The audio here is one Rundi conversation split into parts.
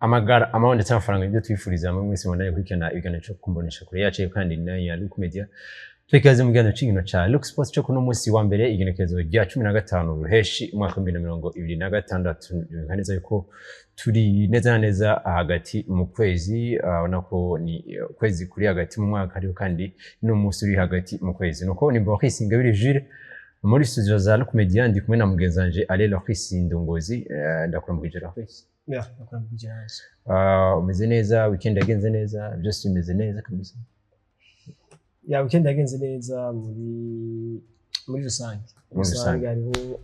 Amagara, amahoro ndetse n'amafaranga nibyo twifuriza hamwe mwese mubandanye gukurikirana ibiganiro cyo kumbonesha kure yacu kandi nayo ya Luke Media. Twikaze mu kiganiro c'inkino ca Luke Sports cyo kuno munsi wa mbere, igenekerezo rya 15 Ruheshi umwaka wa 2026. Biboneka neza yuko turi neza na neza hagati mu kwezi. Ubona ko ni ukwezi kuri hagati mu mwaka, ariko kandi n'umunsi uri hagati mu kwezi. Nuko ni Boris Ingabire Jules muri studio za Luke Media, ndi kumwe na mugenzi wanje Ale Loris Ndongozi. Ndakuramukije, Loris. Yeah, ndakuramukije nanje. Umeze neza? Weekend yagenze neza? Byose bimeze neza kabisa? Ya, weekend yagenze neza muri rusange. Muri rusange. Hariho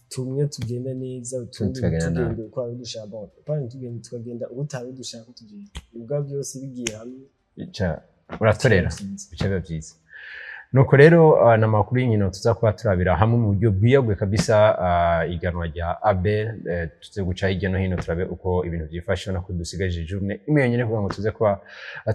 tumwe tugenda neza, utundi tukagenda nabi. Tugenda uko ari dushaka. Bon, apana tugenda, tukagenda uko utari dushaka ko tugenda. Ubwo byose bigiye hamwe. Ca uratorera. Byiza. Bica biba byiza. Nuko rero ni amakuru y'inkino tuza kuba turabira hamwe mu buryo bwiyaguye kabisa. Iganwa rya ABL, tuze guca hirya no hino turabe uko ibintu byifashe. Ubona ko dusigaje journée imwe yonyine kugira ngo tuze kuba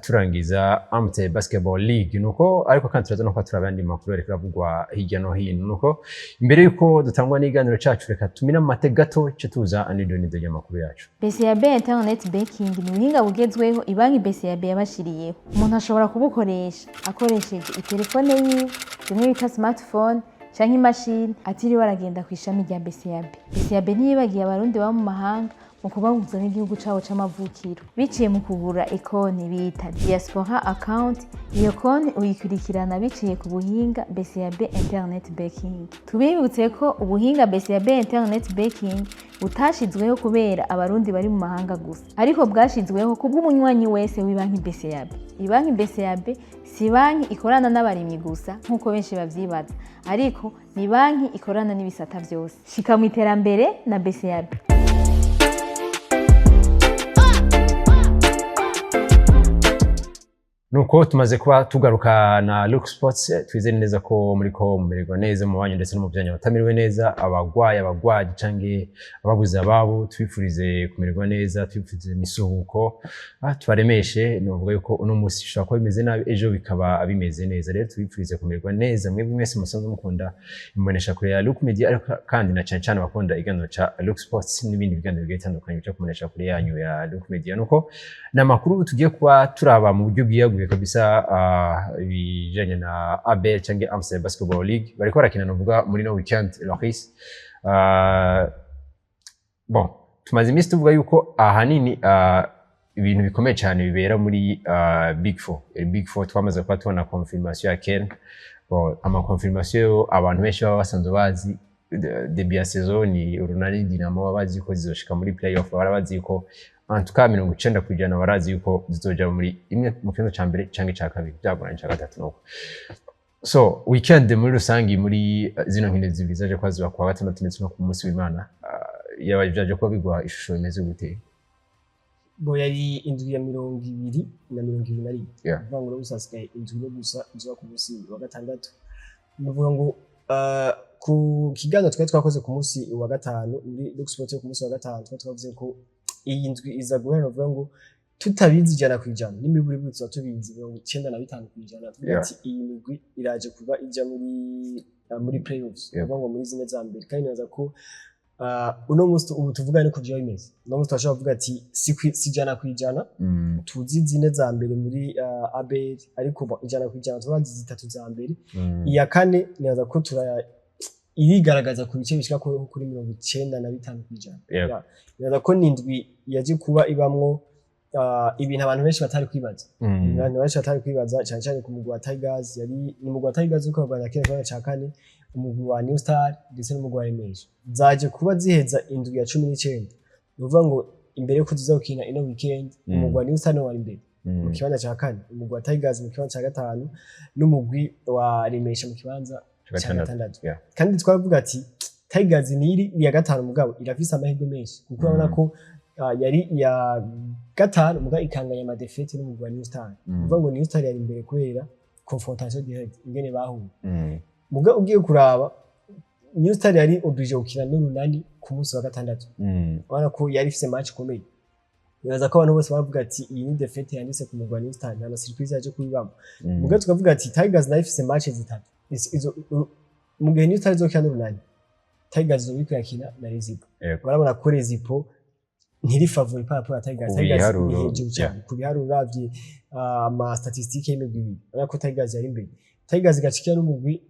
turangiza Amstel Basketball League. Nuko ariko kandi turaza no kuba turaba andi makuru ariko aravugwa hirya no hino. Nuko imbere yuko dutangwa n'iganiro cacu, reka tumire amate gato ce tuza anido nido ry'amakuru yacu. BCAB Internet Banking ni ubuhinga bugezweho ibanki BCAB yabashiriyeho. Umuntu ashobora kubukoresha akoresheje itelefone yiwe, bimwe bita smartphone, canke imashini, atiriwe aragenda ku ishami rya BCAB. BCAB ntiyibagiye Abarundi baba mu mahanga mu kubahuza n'igihugu cabo c'amavukiro biciye mu kugura ikonti bita Diaspora Account. Iyo konti uyikurikirana biciye ku buhinga BCAB Internet Banking. Tubibutse ko ubuhinga BCAB Internet Banking butashizweho kubera Abarundi bari mu mahanga gusa, ariko bwashizweho kubw'umunywanyi wese w'ibanki BCAB. Ibanki BCAB si banki ikorana n'abarimyi gusa nk'uko benshi bavyibaza, ariko ni banki ikorana n'ibisata vyose. Shika mu iterambere na BCAB. Nuko tumaze kuba tugaruka na Luke Sports. Twizere neza ko muriko mumererwa neza mu banyu ndetse no mu byanyu. Abatamerewe neza, abagwayi, abagwaji canke ababuze ababo, twifurize kumererwa neza, twifurize imisuhuko, tubaremeshe. Novuga yuko uno musi bishobora kuba bimeze nabi, ejo bikaba bimeze neza. Rero tubifurize kumererwa neza mwebwe mwese musanzwe mukunda imbonesha kure ya Luke Media, ariko kandi na cane cane abakunda iganiro ca Luke Sports n'ibindi biganiro bigiye bitandukanye bica kubonesha kure yanyu ya Luke Media. Nuko ni amakuru tugiye kuba turaba mu buryo bwiyaguye kabisa, ibijanye na ABL cyangwa Amstel Basketball League. Bariko barakina, novuga muri no weekend, Loris. Bon, tumaze iminsi tuvuga yuko ahanini ibintu bikomeye cyane bibera muri Big Four. Big Four twamaze kuba tubona confirmation ya Ken. Bon, ama confirmation abantu benshi baba basanzwe bazi début ya saison ni Urunani, Dinamo, baba bazi ko zizoshika muri playoff, bara bazi ko en tout cas 90% barazi yuko zizoja muri imwe mu kibanza ca mbere canke ca kabiri, byagoranye ca gatatu. Nuko so weekend muri rusangi, muri zino nkino zibiri zaje kuba ziba kuwa gatandatu ndetse no ku munsi w'Imana, yaba vyaje kuba biguha ishusho imeze gute? Bo, yari indwi ya 20 na 21. Kuvuga ngo ubu hasigaye indwi imwe gusa izoba ku munsi wa gatandatu. Ni ukuvuga ngo ku kiganiro twari twakoze ku munsi wa gatanu muri Lux Sport yo ku munsi wa gatanu, twari twavuze ko iyi ndwi iza guhera, uvuga ngo tutabizi 100%, n'imiburiburi tuba tubizi 95%. Tuvuga ati iyi migwi iraje kuba ija muri playoffs, kuvuga ngo muri zine za mbere. Kandi nibaza ko uno munsi ubu tuvuga niko vyoba bimeze. Uno munsi turashobora kuvuga ati si 100% tuzi zine za mbere muri ABL, ariko bon, 100% turazi zitatu za mbere. Iya kane nibaza ko irigaragaza ku bice bishika kuri 95%. Yeah. Nibaza ko ni indwi yaje kuba ibamwo ibintu abantu benshi batari kwibaza. Abantu benshi batari kwibaza, cyane cyane ku mugwi wa Tigers. Yari ni umugwi wa Tigers uriko urarwana kino kibanza ca kane, umugwi wa New Star ndetse n'umugwi wa Remesha, zaje kuba ziheza indwi ya 19. Ni ukuvuga ngo imbere yuko ziza gukina ino weekend, umugwi wa New Star niwo wari imbere mu kibanza ca kane, umugwi wa Tigers mu kibanza ca gatanu, n'umugwi wa Remesha mu kibanza ca gatandatu. Kandi twaravuga ati Tigers ni iri iya gatanu, mugabo irafise amahirwe menshi, kuko urabona ko yari iya gatanu mugabo ikanganya ama défaites n'umugwi wa New Star. Kuvuga ngo New Star yari imbere kubera confrontation directe ingene bahuye. Mugabo ugiye kuraba, New Star yari obligé gukina n'Urunani ku munsi wa gatandatu. Urabona ko yari ifise match ikomeye. Nibaza ko abantu bose baravuga ati iyi ni défaite yanditse ku mugwi wa New Star, nta na surprise yaje kubibamo. Mugabo tukavuga ati Tigers nayo ifise match zitatu. Izo mu gihe New Star izokina n'Urunani, Tigers izoba iriko irakina na Rezipo. Barabona ko Rezipo ntiri favori par rapport à Tigers. Ku Tigers biharuro, iri hejuru cyane ku biharuro. Uravye ama statistiques y'imigwi ibiri, urabona ko Tigers yari imbere. Tigers igacikira n'umugwi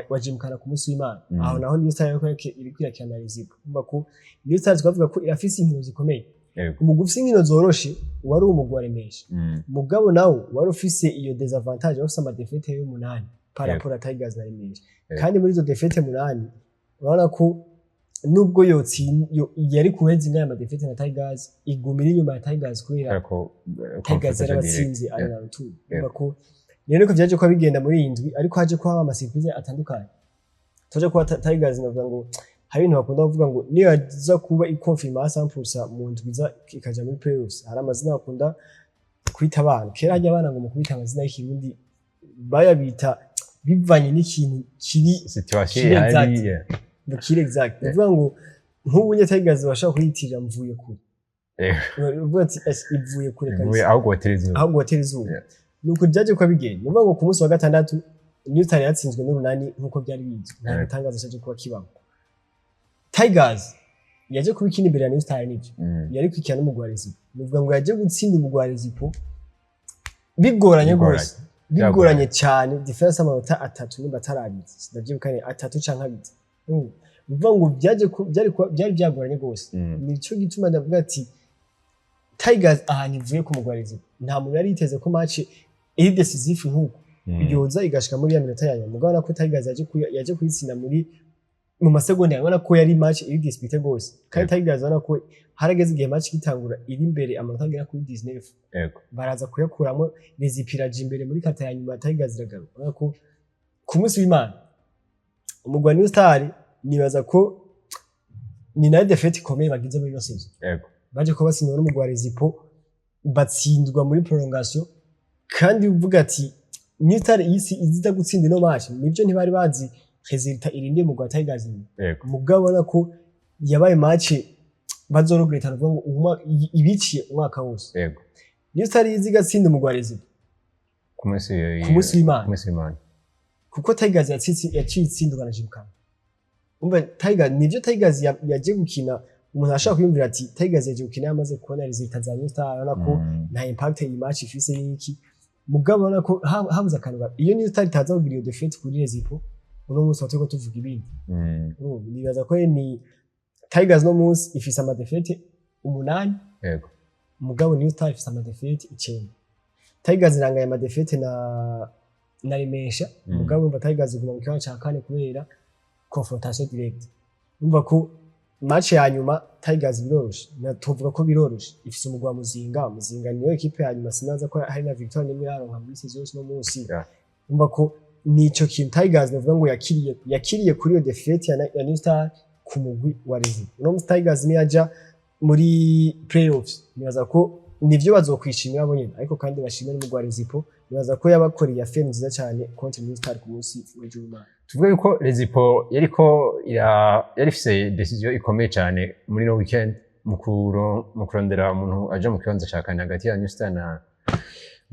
wa Gymkhana ku munsi w'Imana. Aho naho New Star yariko iriko irakina na Rezipo. Urumva ko New Star twavuga ko irafise inkino zikomeye. Umugwi ufise inkino zoroshe wari umugwi wa Remesha. Mugabo nawo wari ufise iyo désavantage, wari ufise ama défaites y'umunani par rapport à Tigers na Remesha. Kandi muri izo défaites munani, urabona ko nubwo yari kuheza ingana ama défaites na Tigers, igumira inyuma ya Tigers kubera Kubera ko Tigers confrontation yarabatsinze direct. ari na retour. Urumva ko rero niko vyaje kuba bigenda muri iyi ndwi, ariko haje kuba haba ama surprise atandukanye. Tuje kuba Tigers, navuga ngo hari ibintu bakunda kuvuga ngo niyo yaza kuba ikonfirma à 100% mu ndwi iza ikaja muri playoffs, hari amazina bakunda kwita abana. Kera hajya abana ngo mu kubita amazina y'Ikirundi bayabita bivanye n'ikintu kiri Situation kiri ihari, exact. Ngo kiri exact. Ni ukuvuga ngo nk'ubu nye Tigers bashobora kuyitirira Mvuye Kure. Uvuga ati: "Ese ivuye kure Ivuye kabisa." aho gotera izuba. Aho gotera izuba. Nuko byaje kuba bigenda. Ni ukuvuga ngo ku munsi wa gatandatu New Star yatsinzwe n'Urunani nk'uko byari bizwi, nta gitangaza cyaje kuba kibamo. Tigers yaje kuba ikina imbere ya New Star, nibyo, yari kwikina n'umugwi wa Rezipo. Ni ukuvuga ngo yaje gutsinda umugwi wa Rezipo bigoranye Bigoranye. rwose, bigoranye cyane, différence amanota atatu nimba atari abiri, sindavyibuka neza, atatu canke abiri. Ni ukuvuga ngo byari byagoranye rwose. Nico gituma ndavuga ati Tigers ahantu ivuye ku mugwi wa Rezipo, nta muntu yari yiteze ko match iri décisive nk'uko yoza igashika muri ya minota ya nyuma. Mugabo urabona ko Tigers yaje kuyitsinda mu masegonda, urabona ko yari match iri disputée rwose. Kandi Tigers urabona ko harageze igihe match igitangura iri imbere amanota agera kuri 19, baraza kuyakuramo. Rezipo iraja imbere muri quart ya nyuma, Tigers iragaruka. Urabona ko ku munsi w'Imana umugwi wa New Star, nibaza ko ni nayo défaite ikomeye bagize muri ino saison. Baje kuba batsindwa n'umugwi wa Rezipo, batsindwa muri prolongation. Kandi uvuga ati New Star isi iziza gutsinda ino match, nibyo ntibari bazi résultat irindiye umugwi wa Tigers inyuma. Mugabo ubona ko yabaye match bazorogreta, nukuvuga ngo ibiciye umwaka wose. New Star izi igatsinda umugwi wa Rezipo ku munsi ku munsi w'Imana. Ku munsi w'Imana. Kuko Tigers yaciye itsindwa na Gymkhana. Umva Tigers, nivyo, Tigers yaje gukina, umuntu ashobora kwiyumvira ati Tigers yaje gukina yamaze kubona résultat za New Star, urabona ko nta impact iyi match ifise n'iki. Mugabo urabona ko habuze akantu iyo New Star itaza kugira iyo défaite kuri Rezipo, uno munsi turiko tuvuga ibindi. Urumva, nibaza ko ni Tigers no munsi ifise ama défaites umunani, mugabo New Star ifise ama défaites icenda. Tigers irangaye ama défaites na Remesha. Mugabo urumva Tigers iguma mu kibanza ca kane kubera confrontation directe. Urumva ko match ya nyuma Tigers biroroshe, na tuvuga ko biroroshe, ifise umugwi wa Muzinga. Muzinga niyo équipe ya nyuma, sinaza ko hari na victoire nimwe iraronka muri saison yose no munsi. Urumva ko nico kintu Tigers navuga ngo yakiriye kuri iyo défaite ya New Star ku mugwi wa Rezipo. Uno munsi Tigers niyaja muri playoffs, nibaza ko nivyo bazokwishimira bo nyene, ariko kandi bashimire n'umugwi wa Rezipo. Nibaza ko yabakoreye affaire nziza cyane contre New Star ku munsi w'ejo w'Imana. Tuvuge yuko Rezipo yari ifise décision ikomeye cyane muri no weekend mu kurondera umuntu aja mu kibanza ca kane hagati ya New Star na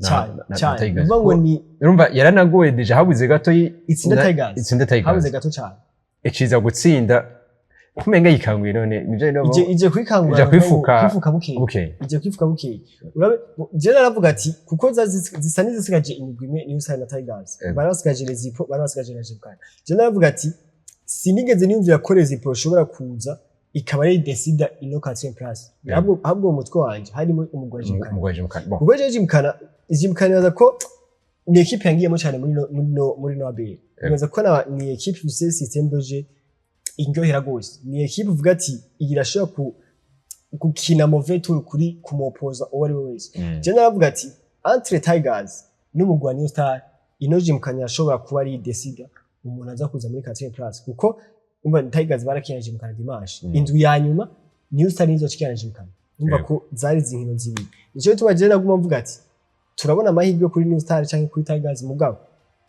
cyane na cyane Tigers. Bivuga ngo ni Urumva yaranagoye déjà, habuze gato itsinda Tigers. Itsinda Tigers. Habuze gato cyane. Iciza gutsinda kumenga yikanguye none nivyo rero. Ije kwikangura. Ije kwifuka. Kwifuka bukeye. Bukeye. Ije kwifuka bukeye. Urabe je naravuga ati kuko zisa n'izisigaje imigwi imwe, New Star na Tigers, bari basigaje Rezipo, bari basigaje na Gymkhana. Je naravuga ati sinigeze niyumvira ko Rezipo ishobora kuza ikaba ari décida ino quatrième place. Ahubwo mu mutwe wanje harimo umugwi wa Gymkhana. Umugwi wa Gymkhana. Bon. Kuko je Gymkhana nibaza ko ni équipe yangiyemo cyane muri no ABL. Nibaza ko ni équipe ifise système de jeu indyohera gose. Ni équipe uvuga ati iyi irashobora gukina mauvais tour kuri kumopoza uwo ari we wese. Je naravuga ati entre Tigers n'umugwi wa New Star, ino Gymkhana yashobora kuba ari décida umuntu aza kuza muri quatrième place, kuko umva Tigers barakina Gymkhana dimanche, indwi ya nyuma New Star nizo cikina Gymkhana. Umva ko zari izinkino zibiri. Nico gituma je naguma mvuga ati turabona amahirwe kuri New Star canke kuri Tigers, mugabo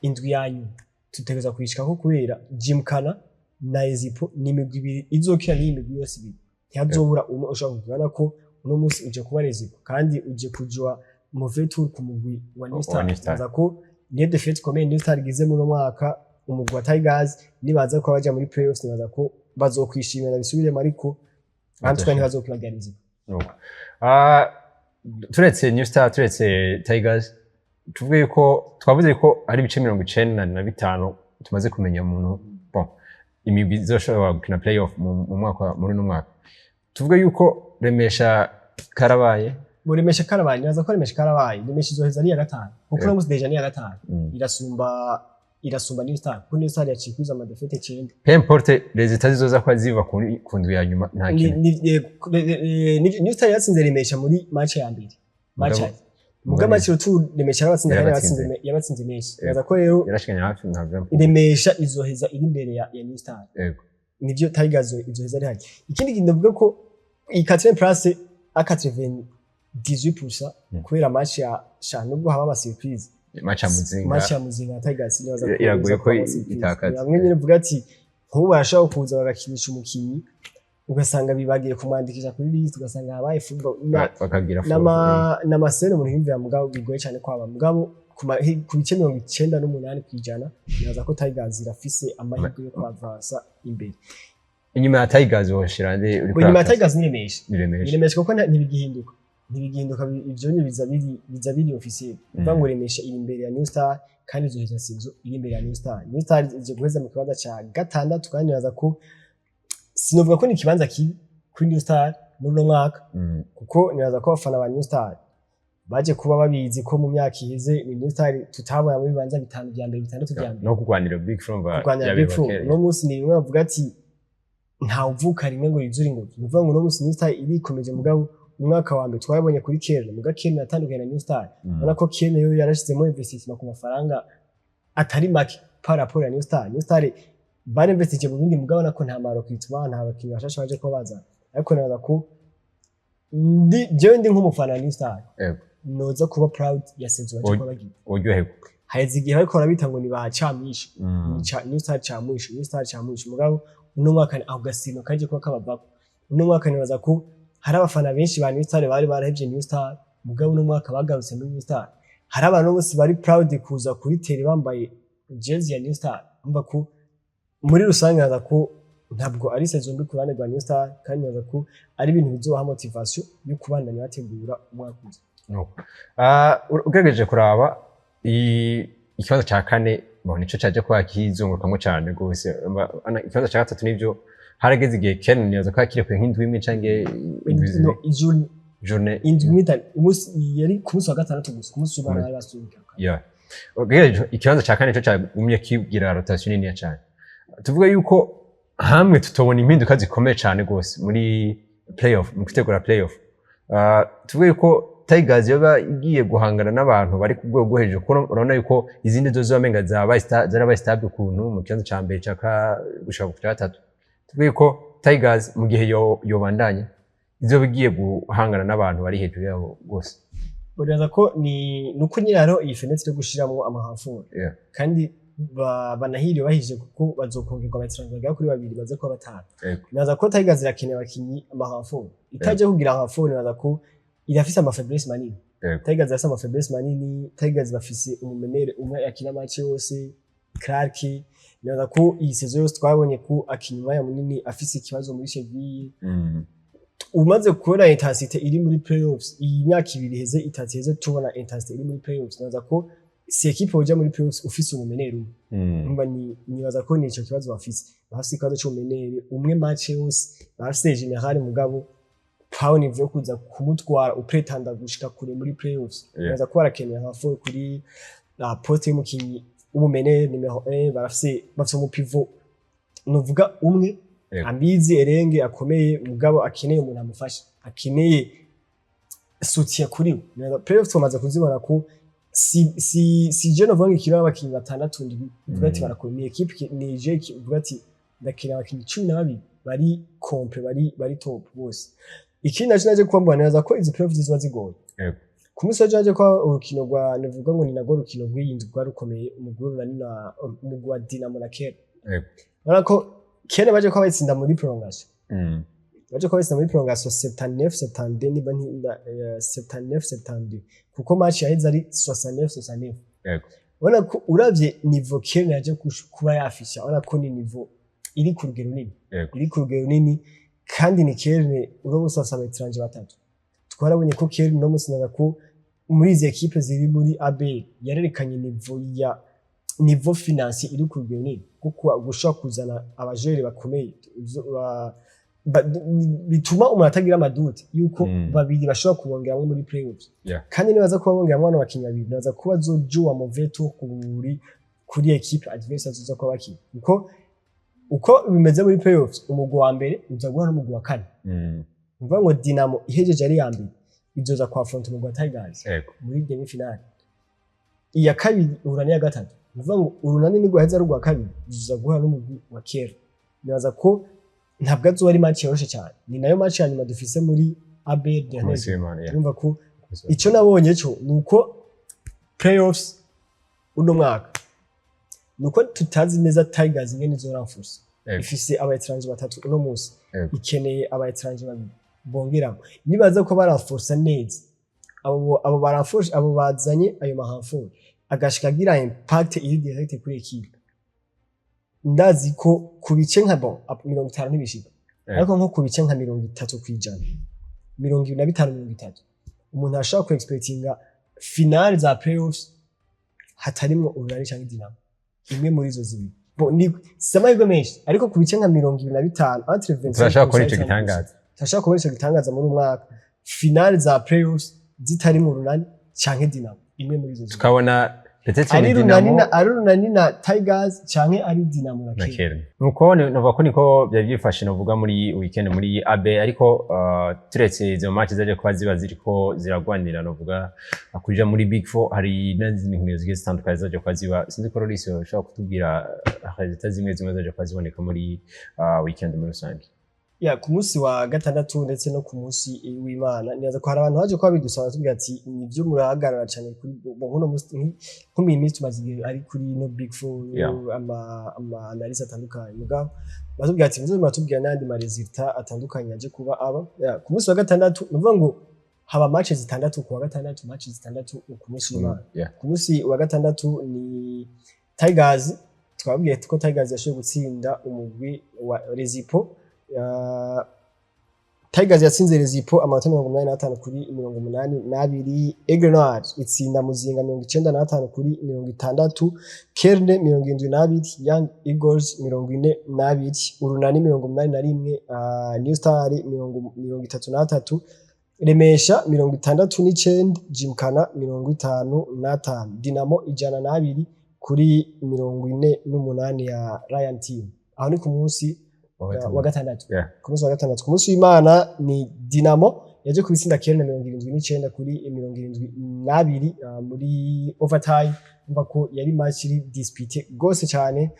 indwi ya nyuma tutegereza kuyishikako kubera Gymkhana na Ezipo ni imigwi ibiri izokina n'iyi migwi yose ibiri, ntihazobura umwe ushobora kugana ko uno munsi uje kuba Rezipo kandi uje kujwa mauvais tour ku mugwi wa New Wa Star. New Star. Nibaza ko niyo défaite ikomeye New Star igize muri uno mwaka. Umugwi wa Tigers nibaza ko baja muri playoffs, nibaza ko bazokwishimira bisubiremo, ariko En tout cas ntibazokwibagariza. Nuko. Ah, turetse New Star, turetse Tigers, tuvuge ko twavuze ko ari ibice 95 tumaze kumenya umuntu, bon, imigwi izoshobora gukina playoff mu mwaka, muri uno mwaka. Tuvuge yuko Remesha karabaye. Ngo Remesha karabaye, nibaza ko Remesha karabaye. Remesha izoheza ari iya gatanu, kuko uno munsi déjà ni iya gatanu. Irasumba New Star, kuko New Star yaciye kwiza ama défaites 9. Peu importe résultats zizoza ko ziva ku ndwi ya nyuma, nta kintu. New Star yatsinze Remesha muri match ya mbere, match muga match retour Remesha yarabatsinze kandi Yarabatsinze. yabatsinze menshi. Yego. Nibaza ko rero Yarashikanye hafi nka 20. Remesha izoheza iri imbere ya New Star. Nivyo, Tigers izoheza ari hari. Ikindi kintu ndavuga ko iyi quatrième place à 98% kubera match ya sha, nubwo haba ama surprise. Match ya Muzinga. Match ya Muzinga na Tigers, nibaza ko Iragoye ko iza kuba ama surprise. itakaza. Bamwe nyine uvuga ati nk'ubu barashobora kuza bagakinisha umukinyi, ugasanga bibagiye kumwandikisha kuri liste, ugasanga habaye football Bakagira n'amasene umuntu yumvira, mugabo bigoye cyane kwaba. Mugabo ku bice 98%, nibaza ko Tigers irafise amahirwe yo kwavansa imbere. Inyuma ya Tigers woshira nde uri? Ngo inyuma ya Tigers ni Remesha. Ni Remesha. Ni Remesha, kuko ntibigihinduka, ivyo ni biza biri officiel. Bivuga ngo Remesha iri imbere ya New Star, kandi izoheza saison iri imbere ya New Star. New Star ije guheza mu kibanza ca gatandatu, kandi nibaza ko sinovuga ko ni ikibanza kibi kuri New Star muri uno mwaka, kuko nibaza ko abafana ba New Star baje kuba babizi ko mu myaka iheze ni New Star tutabona mu bibanza bitanu vya mbere, bitandatu vya mbere. No kurwanira Big Four Kurwanira Big Four. Uno munsi ni bimwe bavuga ati ntawuvuka rimwe ngo yuzure ingobyi. Ni ukuvuga ngo uno munsi New Star irikomeje, mugabo umwaka wa mbere twabonye kuri Kern, muga Kern yatandukanye na New Star. Ubona ko Kern yo yarashizemo investissement ku mafaranga atari make par rapport ya New Star. New Star barinvestije mu bindi, mugabo nako nta ma recrutement, nta bakinnyi bashasha baje kuba bazana. Ariko nibaza ko ndi jewe ndi nk'umufana wa New Star, noza kuba proud ya saison baje kuba bagira. Uryoherwa. Haheze igihe bariko barabita ngo ni ba camwisha, New Star camwisha, New Star camwisha, mugabo uno mwaka aho gasino kaje kuba kabavako. Uno mwaka nibaza ko hari abafana benshi ba New Star bari barahevye New Star, mugabo uno mwaka bagarutse muri New Star. Hari abantu bose bari proud kuza kuri terrain bambaye jezi ya New Star. Umva ko muri rusange nibaza ko ntabwo ari saison mbi ku ruhande rwa New Star, kandi nibaza ko ari ibintu bizobaha motivation yo kubandanya bategura umwaka uza. Nuko. Ah, ugerageje kuraba ikibanza ca kane, bon, nico caje kuba kizungurukamwo cane gose. Ikibanza ca gatatu nivyo harageze igihe Ken nibaza ko yakirekuye nk'indwi imwe canke indwi 2. No, ijuru Journée. Indwi imwe umunsi yari ku munsi wa gatandatu gusa, ku munsi w'Imana bari basubika. Yeah. Ugerageje ikibanza ca kane nico cagumye kigira rotation niniya cane. Tuvuga yuko hamwe tutobona impinduka zikomeye cane gose muri playoff, mu gutegura playoff. Tuvuge yuko Tigers yoba igiye guhangana n'abantu bari ku rwego rwo hejuru, kuko urabona yuko izindi zo ziba zarabaye stable ukuntu mu kibanza ca mbere gushika ku ca gatatu. Tuvuge yuko Tigers mu gihe yobandanya izoba igiye guhangana n'abantu bari hejuru yabo rwose. Uribaza ko ni nuko nyine hariho iyi fenêtre yo gushiramwo ama renforts, kandi banahiriwe bahije kuko bazokongerwa ama transfert bagera kuri babiri, baze kuba batanu. Nibaza ko Tigers irakeneye abakinyi, ama renforts. Itaje kugira renfort, nibaza ko irafise ama faiblesse manini. Tigers irafise ama faiblesse manini. Tigers bafise umu meneur umwe akina match yose, Clark. Nibaza ko iyi saison yose twabonye ko akina umwanya munini afise ikibazo muri cheville. Umaze kubona intensité iri muri playoffs iyi myaka 2 iheze, 3 iheze, tubona intensité iri muri playoffs, nibaza ko si équipe uja muri playoffs ufise umu meneur umwe. Umva, ni nibaza ko ni ico kibazo bafise. Bafise ikibazo c'umu meneur umwe match yose. Bafise général, mugabo power niveau yo kuza kumutwara upretanda gushika kure muri playoffs, nibaza ko barakeneye renfort kuri la poste y'umukinyi w'umu meneur numéro 1. Bafise umu pivot nuvuga umwe, ambizi erenge akomeye, mugabo akeneye umuntu amufasha, akeneye soutien kuri we. Nibaza playoffs tumaze kuzibona ko si je novuga ngo ikina abakinyi batandatu ndwi uvuga ati barakomeye. Ni équipe, ni je uvuga ati ndakina abakinyi 12 bari complet, bari top bose. Ikindi naco naje kuba mbona, neza ko izi playoffs zizoba zigoye. Ku munsi w'ejo haje ko urukino rwa, novuga ngo ni narwo rukino rw'iyi ndwi rwari rukomeye, umugwi w'Urunani na umugwi wa Dinamo na Kera. Urabona ko Kera baje kuba bayitsinda muri prolongation. Baje kuba bayitsinda muri prolongation 79 72, niba ntinda, 79 72, kuko match yaheze ari 69 69. Urabona ko uravye niveau Kera yaje kuba yafisha, urabona ko ni niveau iri ku rugero runini. Iri ku rugero runini. Kandi ni Kerne uno munsi afise aba étrangers batatu. Twarabonye ko Kerne uno munsi, naza ko muri izi équipes ziri muri ABL, yarerekanye niveau ya niveau financier iri ku rugero nini, kuko gushobora kuzana aba joueurs bakomeye bituma umuntu atagira ama doutes yuko babiri bashobora kubongeramwo muri playoffs. Kandi nibaza kuba bongeramwo bano bakinyi babiri, nibaza kuba bazojuwa mauvais tour kuri équipe adverse azoza kuba bakina, kuko uko bimeze muri playoffs, umugwi wa mbere uza guhura n'umugwi wa kane. Ni ukuvuga ngo Dinamo ihejeje ari iya mbere izoza kwa affronter umugwi wa Tigers muri demi finale. Iya kabiri ihura n'iya gatatu. Ni ukuvuga ngo Urunani nigwaheza ari urwa kabiri, ruzoza guhura n'umugwi wa Kera. Nibaza ko ntabwo azoba ari match yoroshe cyane. Ni nayo match ya nyuma dufise muri ABL. Ku munsi w'Imana, yeah. Urumva ko icyo nabonye cyo ni uko playoffs uno mwaka ni uko tutazi neza Tigers ingene izoranforsa. Ifise aba étrangers batatu uno munsi, ikeneye aba étrangers babiri bongeramo. Nibaza ko baranforsa neza abo baranforsa, abo bazanye ayo ma renforts agashika agira impact iri direct kuri équipe, ndazi ko ku bice nka, bon, 50 ntibishika, ariko nko ku bice nka 30%, 25, 30, umuntu ashobora ku expectinga finale za playoffs hatarimwo Urunani canke Dinamo, imwe muri izo zibiri. Bon, ni si amahirwe menshi, ariko ku bice nka 25, entre 25. Turashobora kubona ico gitangaza. Turashobora kubona ico gitangaza muri uyu mwaka, finale za playoffs zitarimwo Urunani canke Dinamo, imwe muri izo zibiri. Tukabona peut-être Ari ni Runani Dinamo na, ari Runani na Tigers canke ari Dinamo na na Kenya. Kerne. Nuko novuga ko niko byari byifashe, novuga muri weekend muri AB. Ariko turetse izo match zaje kuba ziba ziriko ziragwanira, novuga kuja muri Big Four, hari n'izindi nkino zigiye zitandukanye zaje kuba ziba. Sinzi ko Loris ushobora kutubwira résultats zimwe zimwe zaje kuba ziboneka muri weekend muri rusange. Ya, ku munsi wa gatandatu ndetse no ku munsi w'Imana, nibaza ko hari abantu baje kuba bidusaba, tubwira ati nivyo murahagarara cyane kuri bo nkuno munsi, nko mu minsi tumaze igihe ari kuri no Big Four, ama analyse atandukanye, mugabo batubwira ati muze muratubwira n'andi ma résultats atandukanye yaje kuba aba. Ya, ku munsi wa gatandatu, ni ukuvuga ngo haba match zitandatu ku wa gatandatu, match zitandatu ku munsi w'Imana. Ku munsi wa gatandatu ni Tigers. Twabwiye ko Tigers yashoboye gutsinda umugwi wa Rezipo. Tigers yatsinze Rezipo amanota 85 kuri 82. Aigle Noir itsinda Muzinga 95 kuri 60. Kerne 72, Young Eagles 42, Urunani 81, New Star 33, Remesha 69, Jimkana 55, Dinamo 102 kuri 48 ya Ryan Team. Aho ni ku munsi wa gatandatu. Ku munsi wa gatandatu. Ku munsi w'Imana ni Dinamo yaje kubitsinda Kerne 79 kuri 72 muri overtime. Umva ko yari match iri disputée gose cyane.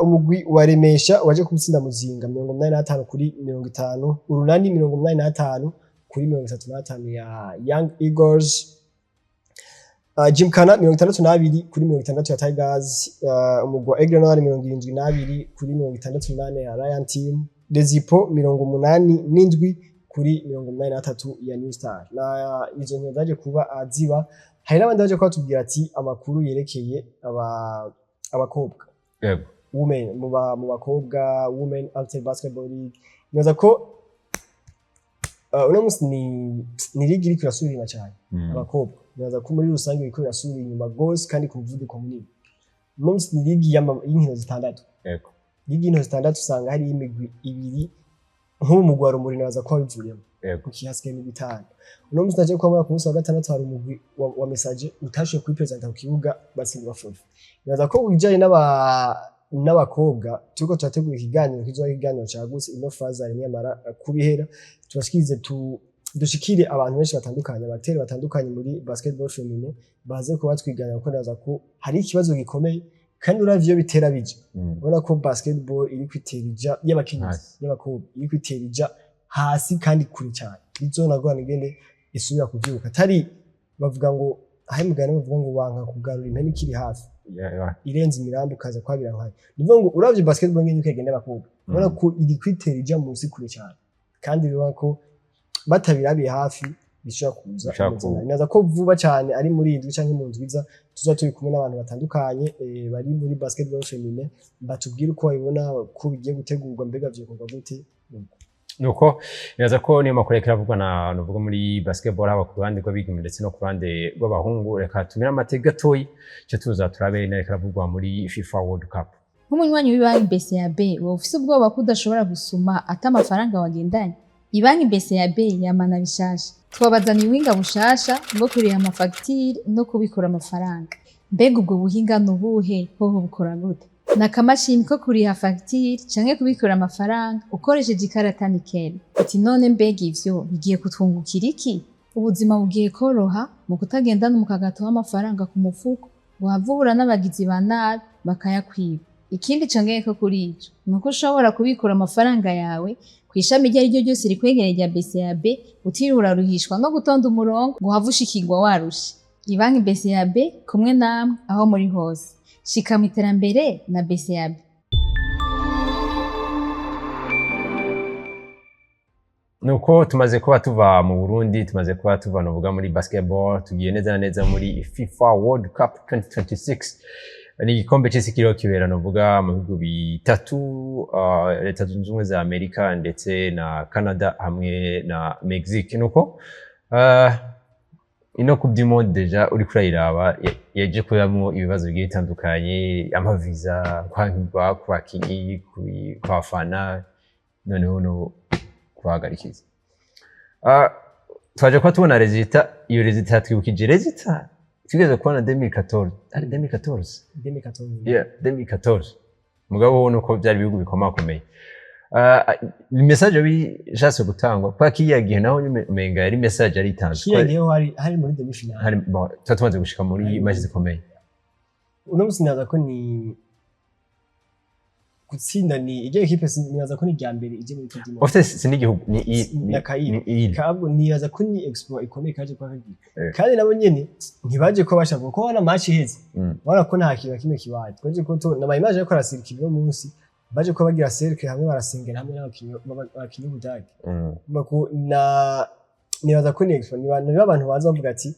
Umugwi wa Remesha waje kubitsinda Muzinga 85 kuri 50, Urunani 85 kuri 35 ya Young Eagles, Jimkana 62 kuri 60 ya Tigers, umugwi wa Aigle Noir 72 kuri 68 ya Ryan Team, Rezipo 87 kuri 83 ya New Star. Na izo nkino zaje kuba ziba, hari n'abandi baje kuba batubwira ati amakuru yerekeye abakobwa, women, mu bakobwa, Women Amateur Basketball League. Nibaza ko uno munsi ni ligue iriko irasubira inyuma cyane. Abakobwa, nibaza ko muri rusange iriko irasubira inyuma gose kandi ku muvuduko munini. Uno munsi ni ligue y'inkino zitandatu. Ligue y'inkino zitandatu, usanga hari imigwi ibiri. Nk'ubu mugwi wa Rumuri nibaza ko wabivuyemo, kuki hasigaye imigwi itanu. Uno munsi naje kubona ku munsi wa gatandatu hari umugwi wa Message utashoboye kwipresenta ku kibuga, batsindwa forfait. Nibaza ko bijanye n'abakobwa turiko turategura ikiganiro kizoba ikiganiro cagutse. Ino phase niyamara kubihera, tubashikirize, dushikire abantu benshi batandukanye, abateri batandukanye muri basketball féminin, baze kuba twiganira, kuko nibaza ko hari ikibazo gikomeye. Kandi uravye iyo bitera bija, ubona ko basketball iri kwitera ija y'abakenyezi, Hasi. y'abakobwa, iri kwitera ija hasi kandi kure cyane. Bizonagorana ingene isubira kuvyuka. Atari bavuga ngo aho mugani bavuga ngo wanka kugarura impene ikiri hafi, irenze imirambi ukaza kwabira nkayo. Ni ukuvuga ngo uravye basketball ngene iriko igenda y'abakobwa, ubona ko iri kwitera ija munsi kure cyane, kandi bibona ko batabirabiye hafi bishobora kuza Bishobora bimeze nabi. Nibaza ko vuba cyane, ari muri iyi ndwi canke mu ndwi iza, tuzoba turi kumwe n'abantu batandukanye bari muri basketball féminin, batubwire uko babibona, ko bigiye gutegurwa, mbega vyokorwa gute. Nuko nibaza ko niyo makuru yariko aravugwa na nuvuga muri basketball, haba ku ruhande rw'abigeme ndetse no ku ruhande rw'abahungu. Reka tumire amate gatoyi, cyo tuza turabe n'ariko aravugwa muri FIFA World Cup. Nk'umunywanyi w'ibanki BCAB, woba ufise ubwoba ko udashobora gusuma ata amafaranga wagendanye? Ibanki BCAB yamana bishasha. Twabazaniye ubuhinga bushasha bwo kuriha amafagitire no kubikura amafaranga. Mbega ubwo buhinga ni ubuhe? Hoho bukora gute? Ni akamashini ko kuriha fagitire canke kubikura amafaranga ukoresheje ikarata Nickel. Uti none mbega ivyo bigiye kutwungukira iki? Ubuzima bugiye koroha mu kutagendana umukagato w'amafaranga ku mufuko ngo uhave uhura n'abagizi ba nabi bakayakwiba. Ikindi congeyeko kuri ico, ni uko ushobora kubikura amafaranga yawe kw'ishami iryo ariryo ryose rikwegereye rya BCAB, utiriwe uraruhishwa no gutonda umurongo ngo uhave ushikirwa warushe. Ibanki BCAB, kumwe namwe aho muri hose. Shika mu iterambere na BCAB. Nuko tumaze kuba tuva mu Burundi, tumaze kuba tuva nuvuga muri basketball, tugiye neza na neza muri FIFA World Cup 2026. Ni igikombe c'isi kiriho kibera nuvuga mu bihugu bitatu, Leta Zunze Ubumwe za Amerika ndetse na Canada hamwe na Mexique. Nuko ino Coupe du Monde déjà uriko urayiraba yaje kuramwo ibibazo bigiye bitandukanye, amaviza, kwankirwa ku bakinyi, ku bafana, noneho no kubahagarikiza. Twaje kuba tubona résultat. Iyo résultat twibukije résultat twigeze kubona 2014, ari 2014? 2014. Yeah, 2014. Mugabo nuko byari ibihugu bikomakomeye. Message bishatse gutangwa kwa kiriya gihe naho nyene umenga yari message yari itanzwe. Kiriya gihe ho hari muri demi finale. Hari, bon, tuba tumaze gushika muri match zikomeye. Uno musi nibaza ko ni gutsinda, ni iryo ekipe nibaza ko ni irya mbere ije muri Coupe du Monde. Ofite si n'igihugu, ni Na Kayire. Ni île. Kabwo nibaza ko ni exploit ikomeye kaje kwa kagira. Kandi nabo nyene ntibaje ko bashaka, kuko wana match iheze ubona ko nta kintu na kimwe kibaye. Twaje ko tu na image ariko arasirikira uno munsi, baje ko bagira cercle hamwe, barasengera hamwe n'abakinyi abakinyi b'Ubudage. Urumva ko na nibaza ko ni exploit, niba abantu baza bavuga ati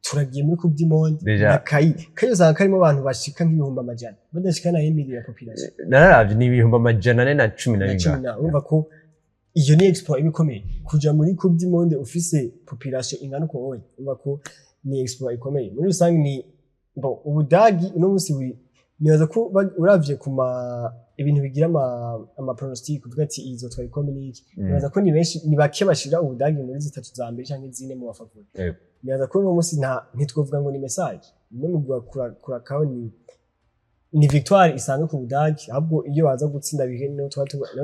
turagiye muri Coupe du Monde. Déjà. Na Kayi usanga karimo abantu bashika nk'ibihumbi 100, badashika na emili ya population. Nararavye, ni 411,000 Na cumi bingahe. Na urumva ko iyo ni exploit iba ikomeye, kuja muri Coupe du Monde ufise population ingana uko wowe. Urumva ko ni exploit ikomeye muri rusange. Ni bon, Ubudagi uno munsi buri, nibaza ko uravye ku ma ibintu bigira ama pronostic uvuga ati izotwara igikombe n'iki, nibaza ko ni benshi, ni bake bashira Ubudagi muri zitatu za mbere canke zine mu bafavori. Nibaza ko uno munsi nta ntitwovuga ngo ni message no mu kurakaho, ni victoire isanzwe ku Budagi. Ahubwo iyo baza gutsinda bihe niho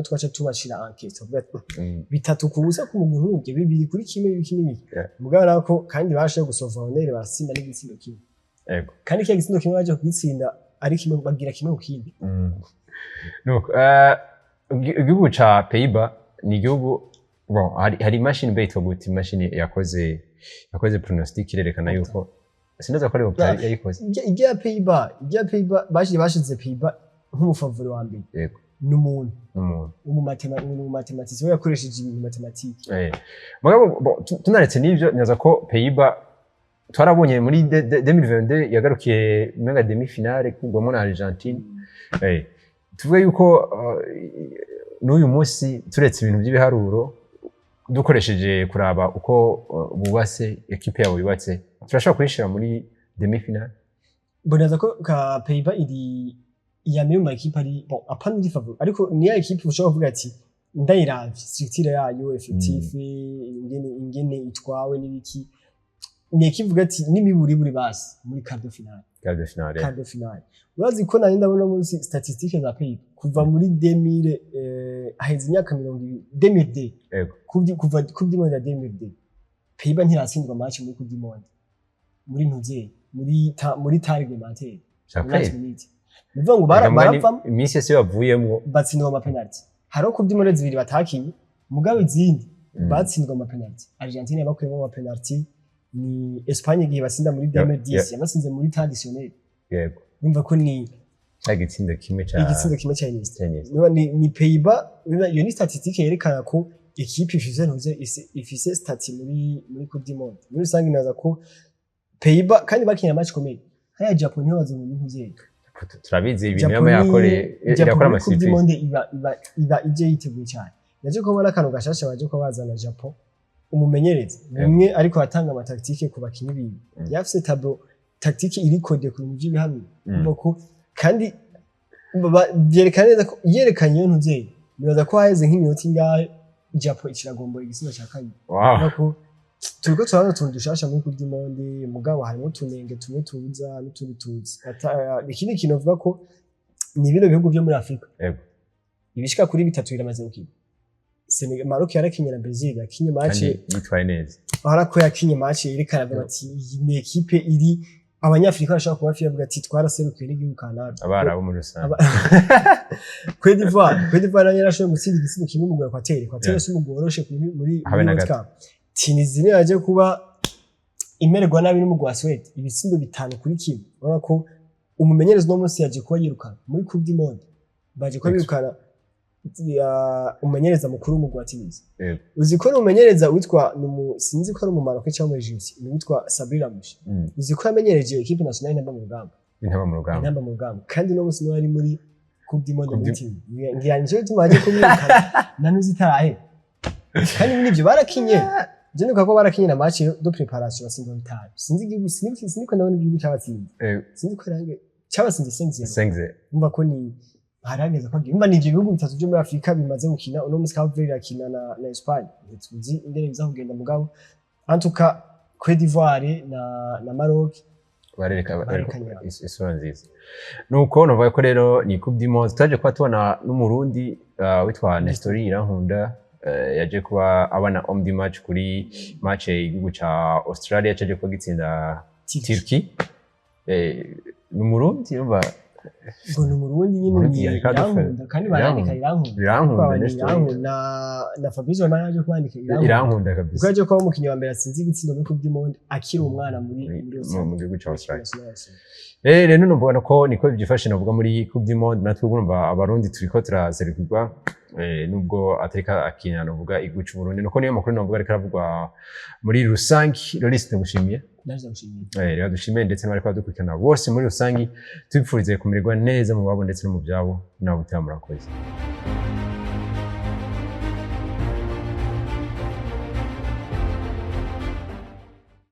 twaca tubashira enquête, tuvuga ati 3-0 ku mugwi nk'ubwo, 2-1, ibiki n'ibiki. Mugabo nako kandi bashoboye gusova honneur, baratsinda n'igitsindo kimwe. Kandi kiriya gitsindo kimwe baje kugitsinda ari kimwe, bagira 1-1. Nuko igihugu ca Pays-Bas ni igihugu, bon, hari imashini mbe yitwa gute, imashini yakoze pronostic irerekana yuko, sinaza ko ari Opta yayikoze. Irya Pays-Bas bashize Pays-Bas nk'umufavori wa mbere. Ni umuntu N'umuntu umumathématicien, we yakoresheje ibintu mathématique. Mugabo bon, tunaretse n'ivyo, nyaza ko Pays-Bas twarabonye muri 2022 yagarukiye umenga demi finale kugwamo na Argentine. Tuvuge yuko n'uyu munsi, turetse ibintu by'ibiharuro, dukoresheje kuraba uko bubatse ekipe yabo yubatse, turashobora kuyishira muri demi finale. Mboneza ko ka Pays-Bas iri iya mbere mu makipe ari, bon, apana iri favori, ariko ni ya ekipe ushobora kuvuga ati ndayiravye structure yayo, effectif, ingene itwawe n'ibiki, ni ekipe uvuga ati n'imiburiburi basi muri quart de finale. Quart de finale. Quart de finale. Urazi ko nari ndabona munsi statistique za Pays-Bas kuva muri 2000, haheze imyaka 20, 2002. Kuva Coupe du Monde ya 2002, Pays-Bas ntiratsindwa match muri Coupe du Monde muri ntuzeye muri temps réglementaire. Ca 90 Pays. minutes. Ni ukuvuga ngo Reka mbwa baravamo. Iminsi yose bavuyemwo batsindwa ama penalty. Hariho Coupe du Monde zibiri batakinye, mugabo izindi batsindwa ama penalty. Argentine yabakuyemo ama penalty, ni Espagne igihe batsinda muri 2010 yabatsinze muri temps additionnel. Urumva ko ni Ca gitsindo kimwe ca igitsindo kimwe ca Iniesta. Ca Iniesta. Niba ni Pays-Bas, iyo ni statistique yerekana ko ekipe ifise ntuze ifise statut muri Coupe du Monde muri rusange. Naza ko Pays-Bas kandi bakinye match ikomeye haya Japon, ntibaze mu bintu vyeyo. Turabizi ibintu yama yakoreye, Japon irakora muri Coupe du ama surprise. Monde iba ije yiteguye cyane. Naje kubona akantu gashasha baje ko bazana Japon, umumenyereza umwe ariko atanga ama tactique ku bakinyi biwe. Yafise tableau tactique iri codée ku bintu vy'ibiharuro. Urumva ko kandi byerekana neza ko yerekanye iyo ntuzeye, nibaza ko haheze nk'iminota ingahe Japon ikiragombora igisibo cya kabiri. Urumva ko turiko turabona utuntu dushasha muri Coupe du Monde, mugabo harimo utunenge tumwe tuza n'utundi tuzi. Ikindi kintu uvuga ko ni bino bihugu byo muri Afrika ibishika kuri bitatu biramaze gukina. Senegal, Maroc yarakinye na Brazil, yakinye match kandi yitwaye neza. Urabona ko yakinye match yerekana, avuga ati iyi ni équipe iri abanyafrika bashobora kuba fier, bavuga ati twaraserukiye n'igihugu kanaka. Abarabu muri rusange. Cote d'Ivoire nayo yarashoboye gutsinda igisigo kimwe mu Equateur. Equateur si umugwi woroshe muri Habe muri na World gato. Cup. Tunisie yaje kuba imererwa nabi n'umugwi wa Suède ibitsindo 5-1. Urabona ko umumenyereza uno munsi yaje kuba yirukana muri Coupe du Monde, baje kuba birukana umumenyereza mukuru w'umugwi wa Tunisia. Uzi ko n'umumenyereza witwa sinzi ko ari umumaroke cyangwa umu Egypte, ni witwa Sabri Lamouchi. Uzi ko yamenyereje équipe nationale Intamba mu Rugamba? Intamba mu Rugamba. Intamba mu Rugamba, kandi no munsi niwe ari muri Coupe du Monde Coupe muri team. Ngira nico gituma baje kumwirukana na nuzi itarahe, kandi nibyo barakinye. Je ndibuka ko barakinye na match de préparation, batsindwa 5, sinzi igihugu, sinzi ko ndabona igihugu cyabatsinze. Sinzi ko range cyabatsinze 5-0. Sengze. Umva ko ni harageze ko umva ni ivyo bihugu bitatu byo muri Afrika bimaze gukina. Uno munsi Cape Verde irakina na Espagne, ntituzi ingene biza kugenda, mugabo en tout cas Cote d'Ivoire na Maroc barereka barerekanye. Isura nziza. Nuko novuga ko rero ni Coupe du Monde twaje kuba tubona n'Umurundi witwa Nestori Irankunda, yaje kuba abana homme du match kuri match y'igihugu ca Australia caje kuba gitsinda Turkey. Ni Umurundi, urumva. Ngo ni Umurundi nyine. Umurundi Ni yariko adufasha. Irankunda, kandi barandika Irankunda. Irankunda. Kuko Nestori. Irankunda na Fabrice Romano yaje kwandika Irankunda. Irankunda Kuko kabisa. yaje kuba umukinnyi wa mbere atsinze igitsindo muri Coupe du Monde akiri umwana muri Mu gihugu ca Australia. Australia. Rero numva ko niko byifashe navuga muri Coupe du Monde. Natwe urumva Abarundi turiko turaserukirwa, nubwo atarika akina navuga igihugu c'u Burundi. Nuko niyo makuru navuga ariko aravugwa muri rusangi. Loris, ndagushimiye. Naje ndagushimiye. Reka dushimire ndetse n'abariko badukurikirana bose muri rusangi, tubifurize kumererwa neza mu babo ndetse no mu byabo. Nawe utaha, murakoze.